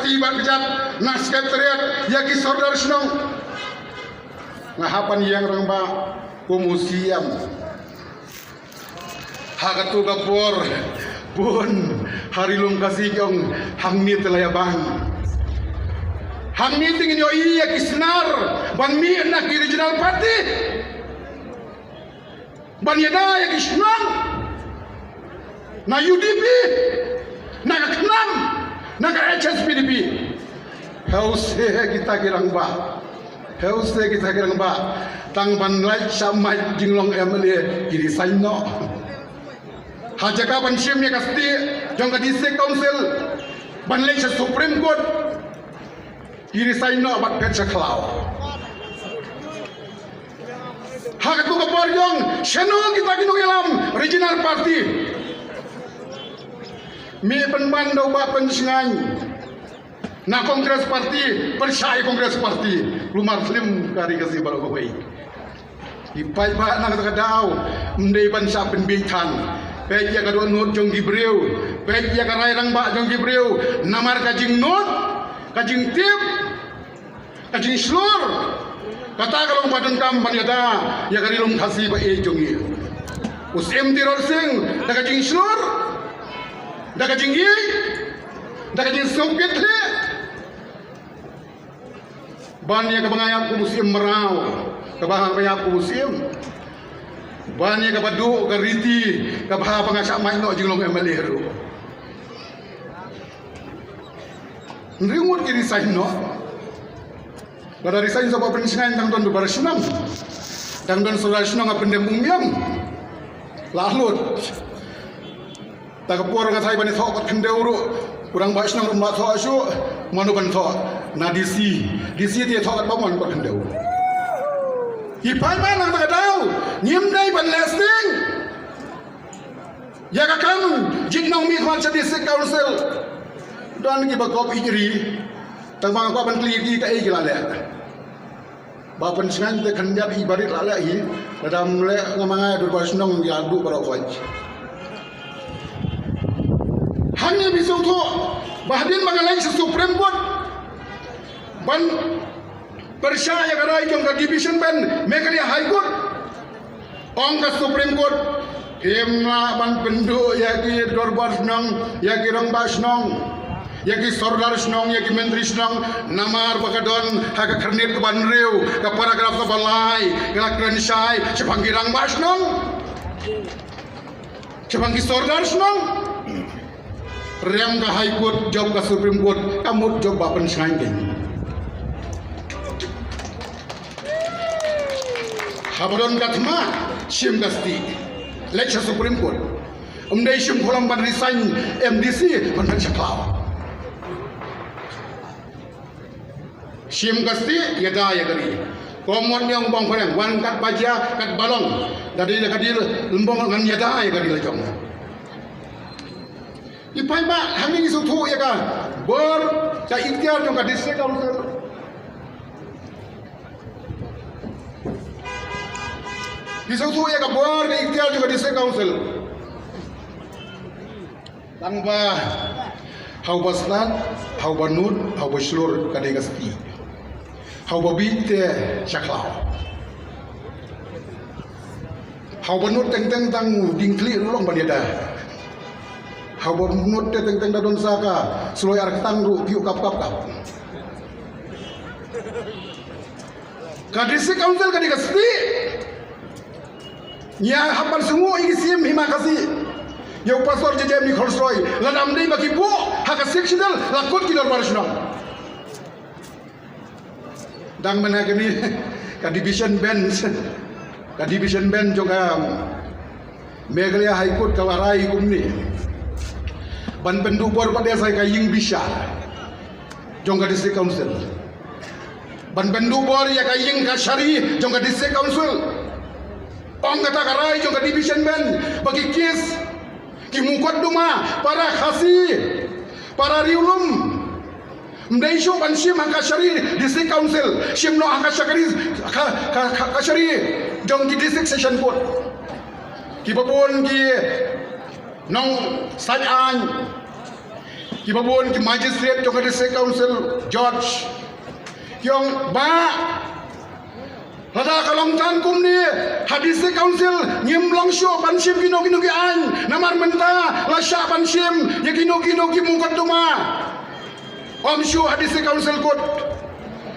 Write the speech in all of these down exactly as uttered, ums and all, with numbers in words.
Khasi bad kjat na Secretariat ïa ki Sordar Shnong. Nga hap ban ïeng rangbah kum u C M. Ha katu ka por bun ha ri lum Khasi ki ong hangne te la ïa bang. Hangne te ngin ïohi ïa ki snar ban mih na ki regional party. Ban ïada ïa ki shnong na U D P, na ka KHNAM, na ka H S P D P. Heusi kita ki rangbah. Heusi kita ki rangbah. Tang ban leit sha mait jinglong M L A ki resign noh. Ha jaka ban shim ïa ka stieh jong ka District Council ban leit sha Supreme Court. Ki resign noh bad phet sha khlaw. Ha katu ka por jong shano kita ki nongïalam regional party. Mih pynban da u Bah Pynshngain na Congress Party, pyrshah ïa Congress Party, lumar slim ka ri Khasi baroh kawei. Ki paidbah na kata ka daw, ym dei ban shah pynbieit than. Peit ïa ka dohnud jong ki briew, peit ïa ka rai rangbah jong ki briew, namar ka jingnud, ka jingtip, ka jingshlur. Kata ka long ba donkam ban ïada ïa ka ri lum Khasi ba ïeit jong ngi. U Syiem Tirot Sing da ka jingshlur, da ka jingïeit, da ka jingsngewkitkhlieh. Ban ïa kaba nga ïap kum u Syiem mraw, kaba ha ba ïap kum u Syiem. Ban ïa kaba duh ka riti, kaba ha ba nga shah mait noh jinglong M L A ruh. Hynriew ngut ki resign noh. Lada resign sa Bah Pynshngain dang don dorbar shnong. Dang don sordar shnong ha pyndem umïam. La lut. Ta ka por nga tharai ban ïathoh kot khyndew ruh. U rangbah shnong ruh ym lah thoh shuh. Mano ban thoh? Na D C. D C te ïathoh kot ba mon kot khyndew. Ki paidbah na kata ka daw ngim dei ban leh sting ïa ka kam jong ki nongmihkhmat sha District Council. Don kiba kop ïeit ri. Tang ba nga kwah ban kylli ïa ki kaei ki la leh. Bah Pynshngain te khyndiat i barit la leh hi. Lada ym leh nga ma nga ïa dorbar shnong ïa duh baroh khoit. Hangne phi sngewthuh ba hadien ba nga leit sha Supreme Court ban pyrshah ïa ka rai jong ka Division Bench Meghalaya High Court. Ong ka Supreme Court, phim lah ban pynduh ïa ki dorbar shnong, ïa ki rangbah shnong, ïa ki sordar shnong, ïa ki myntri shnong, namar ba ka don ha ka khyrnit kaba hynriew, ka paragraph kaba lai, ka la kren shai shaphang ki rangbah shnong, shaphang ki sordar shnong. Rem ka High Court, jop ka Supreme Court, ka mut jop Bah Pynshngain kein. Haba don ka thma, shim ka stieh, leit sha Supreme Court. Ym dei shim khulam ban resign M D C ban phet sha khlaw. Shim ka stieh, ïada ïa ka ri. Ka mut ïa u bang phareng, wan katba jia katba long. Da dei la ka dil lymbong ngan ïada ïa ka ri la jong. I paidbah hangne ngi sngewthuh ïa ka bor, ka iktiar jong ka District Council. Ngi sngewthuh ïa ka bor, ka iktiar jong ka District Council. Tang ba ha uba stad, ha uba nud, ha uba shlur ka dei ka stieh. Ha uba bieit te sha khlaw. Ha uba nud teng teng tang u diengkhlieh ruh long ban ïada. Ha uba nud te teng teng da don sa ka sloi ar ktang ruh kyiuh kap kap kap. Ka District Council ka dei ka stieh. Ngi hap ban sngew ïa ki Syiem Hima Khasi, ïa u Pastor J J M Kholsroi, lada ym dei ba ki buh ha ka Sixth Schedule, la kut ki dorbar shnong. Dang mynta kane ka Division Bench, ka Division Bench jong ka Meghalaya High Court ka la rai kumne, ban pynduh bor pat ïa ka ïing bishar jong ka District Council. Ban pynduh bor ïa ka ïing kashari jong ka District Council. Ong kata ka rai jong ka Division Bench ba ki case, ki mukotduma para Khasi, para riewlum, ym dei shuh ban shim ha kashari District Council, shim noh ha kashari, ka, ka, ka, kashari jong ki District Session Court. Kiba bun ki nongsait aiñ, Kiba bun ki magistrate jong ka District Council, judge, ki ong ba lada ka long tang kumne ha District Council ngim long shuh ban shim kino kino ki aiñ, namar mynta la shah ban shim ïa kino kino ki mukotduma. Ym shuh ha District Council Court,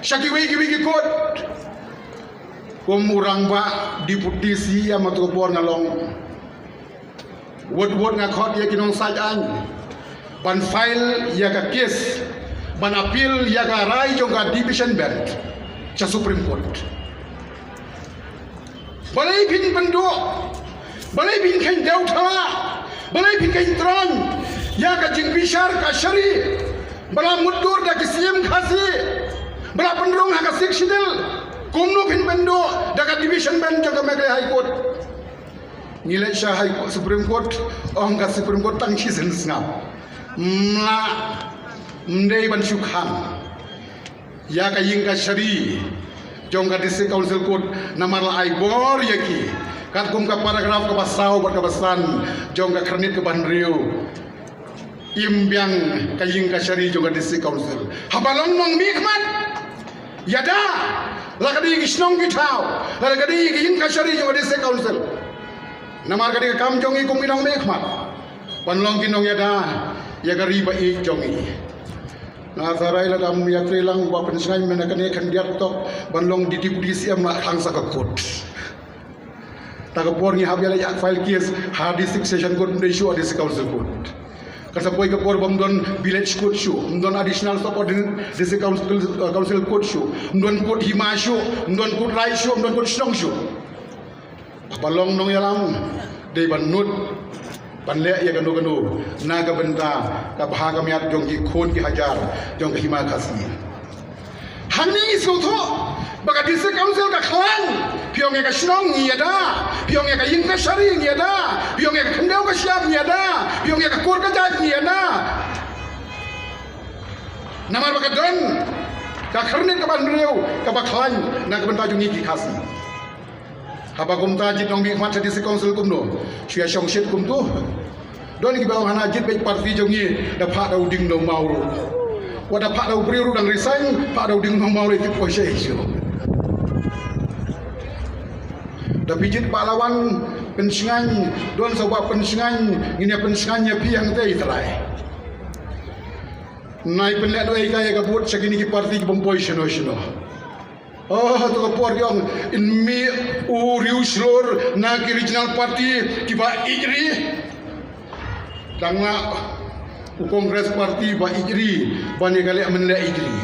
sha kiwei kiwei ki court. Kum u rangbah Deputy C M ha tu ka por nga long, wut wut nga khot ïa ki nongsaid aiñ ban file ïa ka case, ban appeal ïa ka rai jong ka Division Bench sha Supreme Court. Balei phin pynduh, balei phin kheiñ dew thala, balei phin kheiñ troiñ ïa ka jingbishar kashari ba la mutdur da ki siem Khasi, ba la pynrung ha ka Sixth Schedule? Kumno phin pynduh da ka Division Bench jong ka Meghalaya High Court? Ngi leit sha High Court, Supreme Court, ong ka Supreme Court tang shisien sngap. Mla, ym dei ban shu khang ïa ka ïing kashari jong ka District Council Court, namar la ai bor ïa ki katkum ka paragraph kaba saw bad kaba san jong ka Khyrnit kaba hynriew. Im biang ka ïing kashari jong ka District Council. Haba long nongmihkhmat, ïada la ka dei ki shnong ki thaw, la ka dei ki ïing kashari jong ka District Council. Namar ka dei ka kam jong ngi kum ki nongmihkhmat ban long ki nongïada ïa ka ri ba ïeit jong ngi. Nga tharai lada ym ïatreilang ba pynshngaiñ mynta kane khyndiat tok ban long Deputy C M la khang sa ka court. Ta ka por ngi hap ïaleit ïa file case ha District Session Court, ym dei shuh ha District Council Court. Kata poi ka por ba ym don Village Court shuh, ym don Additional Subordinate District Council, uh, Council Court shuh, ym don court hima shuh, ym don court raij shuh, ym don court shnong shuh. Ba long nongïalam dei ban nud ban leh ïa kano kano na ka bynta ka bha ka miat jong ki khun ki hajar jong ka hima Khasi. Hangne ngi sngewthuh ba ka District Council ka khlaiñ, phi ong ïa ka shnong ngi ïada, phi ong ïa ka ïing kashari ngi ïada, phi ong ïa ka khyndew ka shyiap ngi ïada, phi ong ïa ka kur ka jait ngi ïada. Namar ba ka don ka Khyrnit kaba hynriew kaba khlaiñ na ka bynta jong ngi ki Khasi. Haba kumta jied nongmihkhmat sha District Council kumno? Shu ïa shongshit kumto. Don kiba ong hana jied beit party jong ngi da phah da u dieng da u maw ruh. Wat da phah da u briew ruh dang resign, phah da u dieng da u maw ruh ïa tip poi sha issue. Da phi jied pahlawan pynshngaiñ, don sa ba pynshngaiñ, ngin ïa pynshngaiñ ïa phi hangtei trai. Nai pynleh noh ïa ka, ïa ka vote sha kine ki party ki bym poi shano shano. Oh, to ka por ki ong, in mih u riewshlur na ki regional party kiba ïeit ri. Dang na u Congress party ba ïeit ri, ban ïa ka leh mynleh ïeit ri.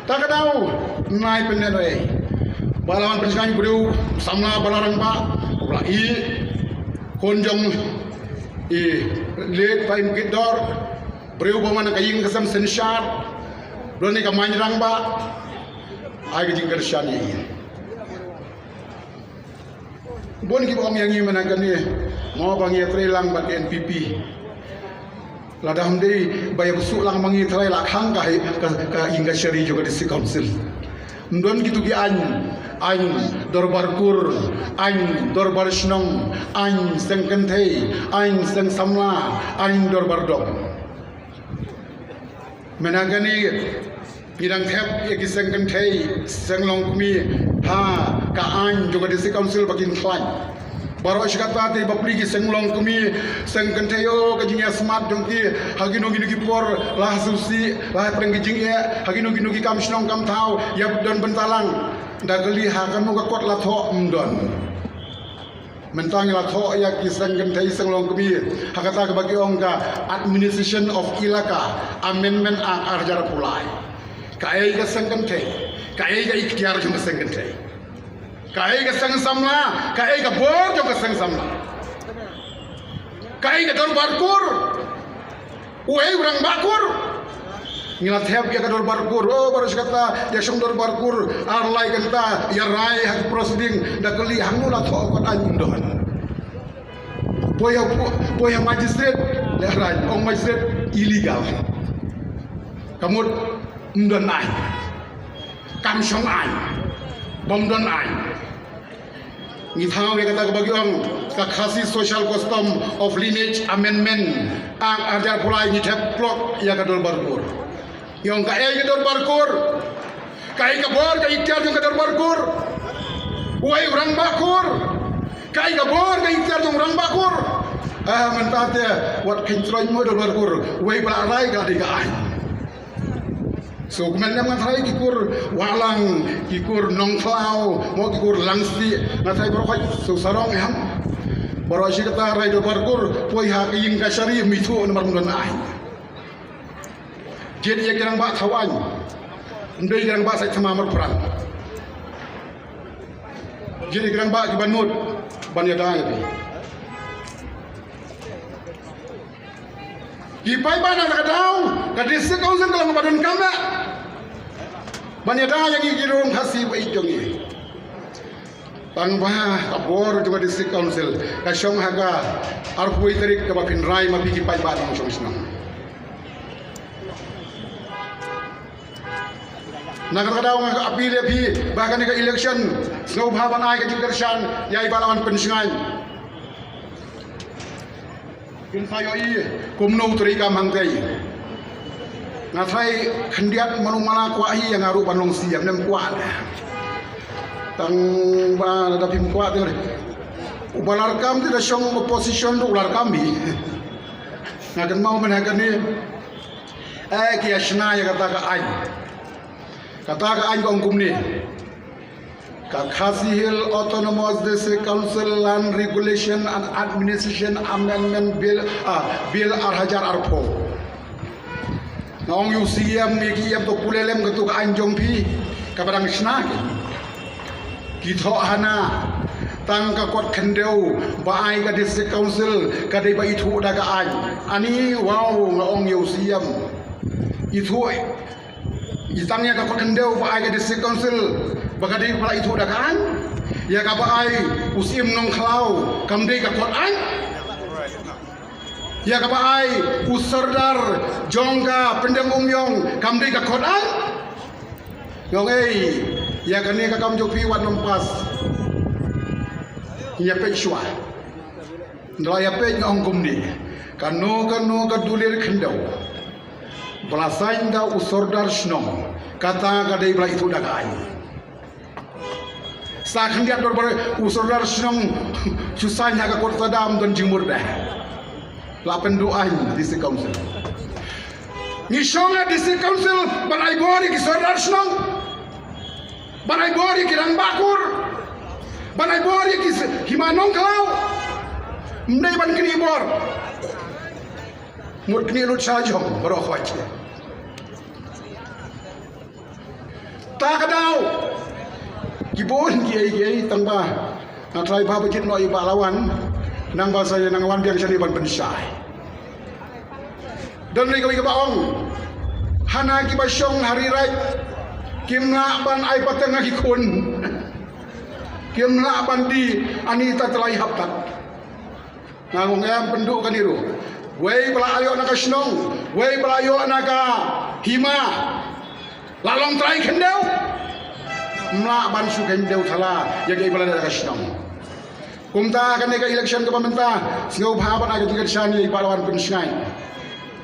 Ta ka daw, nai pynleh noh ei. Ba la wan pynshngaiñ briew samla ba la rangbah, ba la i khun jong i late Bah Imkitdor, briew ba man ka ïing ka sem synshar, briew ne ka man rangbah, ai ka jingkyrshan ïa i. Bun kiba ong ïa ngi mynta kane, mo ba ngi ïatreilang bad N P P. Lada ym dei ba ïa buh suk lang ma ngi trai la khang ka, ka, ka ïing kashari jong ka District Council. Ym don kito ki aiñ, aiñ dorbar kur, aiñ dorbar shnong, aiñ seng kynthei, aiñ seng samla, aiñ dorbar dong. Mynta kane ngi dang thep ïa ki seng kynthei seng longkmie ha ka aiñ jong ka District Council ba kin khlaiñ. Baroh shi katta te bapli ki seng longkmie seng kynthei, oh, ka jingïasmat jong ki ha kino kino ki por, la ha sngewsih, la ha pdeng ki jingeh, ha kino kino ki kam shnong kam thaw ïa don bynta lang. Da kylli ha kano ka kot la thoh, ym don. Mynta ngi la thoh ïa ki seng kynthei seng longkmie ha kata kaba ki ong ka Administration of Elaka Amendment Act ar hajar arphew lai. Kaei ka seng kynthei, kaei ka iktiar jong ka seng kynthei, kaei ka seng samla, kaei ka bor jong ka seng samla, kaei ka dorbar kur. Uei u rangbah kur? Ngi la thep ïa ka dorbar kur, oh, baroh shi katta ïa shong dorbar kur ar lai kynta, ïa rai ha ki proceeding, da kylli hangno la thoh kot aiñ, ym don. Poi ha, poi ha magistrate, lehrain, ong magistrate illegal. Ka mut ym don aiñ. Kam shong aiñ. Bym don aiñ. Ngi thaw ïa kata kaba ki ong ka Khasi Social Custom of Lineage Amendment Act arhajar arphew lai, ngi thep klok ïa ka Dorbar Kur. Ngi ong kaei ka Dorbar Kur? Kaei ka bor ka iktiar jong ka Dorbar Kur? Uei u Rangbah Kur? Kaei ka bor ka iktiar jong u Rangbah Kur? Ah, mynta te wat kheiñ troiñ mo Dorbar Kur. Uei ba la rai ka dei ka aiñ. So kmen ne em, nga tharai ki kur Wahlang, ki kur Nongkhlaw, mo ki kur Langstieh, nga tharai baroh khoit, so sarong em. Baroh shi katta rai Dorbar Kur, poi ha ka ïing kashari, ym ithuh namar ym don aiñ. Jied ïa ki rangbah thaw aiñ. Ym dei ki rangbah sait thma marphrang. Jied ïa ki rangbah kiba nud ban ïada ïa phi. Ki paidbah na ka daw ka District Council ka long kaba donkam eh ban ïada ïa ngi ki rong Khasi ba ïeit jong ngi. Tang ba ka bor jong ka District Council ka shong ha ka arphew tarik kaba phin rai ma phi ki paidbah nongshong shnong. Na kata ka daw nga appeal ïa phi ba kane ka election sngewbha ban ai ka jingkyrshan ïa i Bah Lawan Pynshngaiñ. Phin sa ïohi kumno u trei kam hangtei. Nga tharai khyndiat mano mano kwah hi ïa nga ruh ban long C M, ym kwah. Tang ba lada phim kwah te uba la rkam te da shong opposition ruh u la rkam hi. Nga kynmaw mynha kane. Eh, ki ïa shna ïa kata ka aiñ. Kata ka aiñ ka ong kumne. Ka Khasi Hills Autonomous District Council Land Regulation and Administration Amendment Bill, ah, Bill arhajar arphew. Nga ong ïa u C M, ïa ki ïa to pule lem katu ka aiñ jong phi kaba dang shna ki. Ki thoh hana tang ka kot khyndew ba ai ka District Council ka dei ba ithuh da ka aiñ. Ani, wow, nga ong ïa u C M. Ithuh i tang ïa ka kot khyndew ba ai ka District Council ba ka dei ba la ithuh da ka aiñ. Ïa kaba ai u Syiem Nongkhlaw kam dei ka kot aiñ. Ïa kaba ai u Sordar jong ka Pyndengumiong kam dei ka kot aiñ. Nga ong ei, ïa kane ka kam jong phi wat nym pass. Ngi ïa peit shuwa. Ynda la ïa peit nga ong kumne. Kano kano ka dulir khyndew ba la sign da u Sordar shnong, kata ka dei ba la ithuh da ka aiñ. Sa khyndiat dorbar u Sordar shnong shu sign ha ka kot, sa dam don jingmut de. La pynduh aiñ District Council. Ngi shong ha District Council ban ai bor ïa ki Sordar shnong, ban ai bor ïa ki Rangbah Kur, ban ai bor ïa ki Hima Nongkhlaw. Ym dei ban knieh bor. Mut knieh lut sha jong baroh khoit. Ta ka daw ki bun kiei kiei, tang ba nga trai ba ba jit noh i Bah Lawan, nang ba sa ïa nang wan biang shane ban pynshai. Don lei kawei kaba ong, hana kiba shong ha ri raid kim lah ban ai pateng ha ki khun. Kim lah ban die ani ta tlai hapta. Nga ong em, pynduh kane ruh. Wei ba la ïoh na ka shnong, wei ba la ïoh na ka hima, la long trai khyndew. Ym lah ban shu khyndew thala ïa kaei ba la dei na ka shnong. Kumta kane ka election kaba mynta sngewbha ban ai ka jingkyrshan ïa i Bah Lawan Pynshngaiñ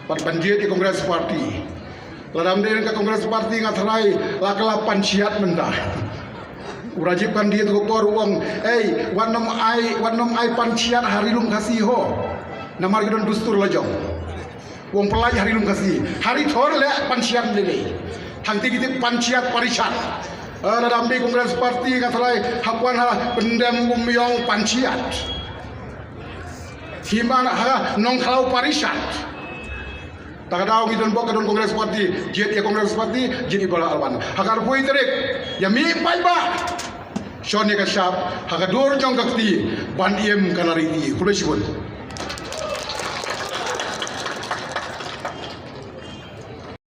bad ban jied ïa Congress Party. Lada ym dei ka Congress Party nga tharai la ka la panchayat mynta. U Rajiv Gandhi tu ka por u ong, ei, wat nym ai, wat nym ai panchayat ha ri lum Khasi ho. Namar ki don dustur la jong. U ong pynlait ha ri lum Khasi. Ha ri thor leh panchayat lei lei. Hangtei ki tip panchayat parishad. Eh, lada ym dei Congress Party nga tharai hap wan ha Pyndengumiong panchayat. Hima ha Nongkhlaw parishad. Ta ka daw ngi don bok ka don Congress Party, jied ïa Congress Party, jied ïa i Bah Lawan. Ha ka arphew tarik, ïa mih paidbah. Shon ïa ka shap ha ka dur jong ka kti ban im ka la riti. Khublei shibun.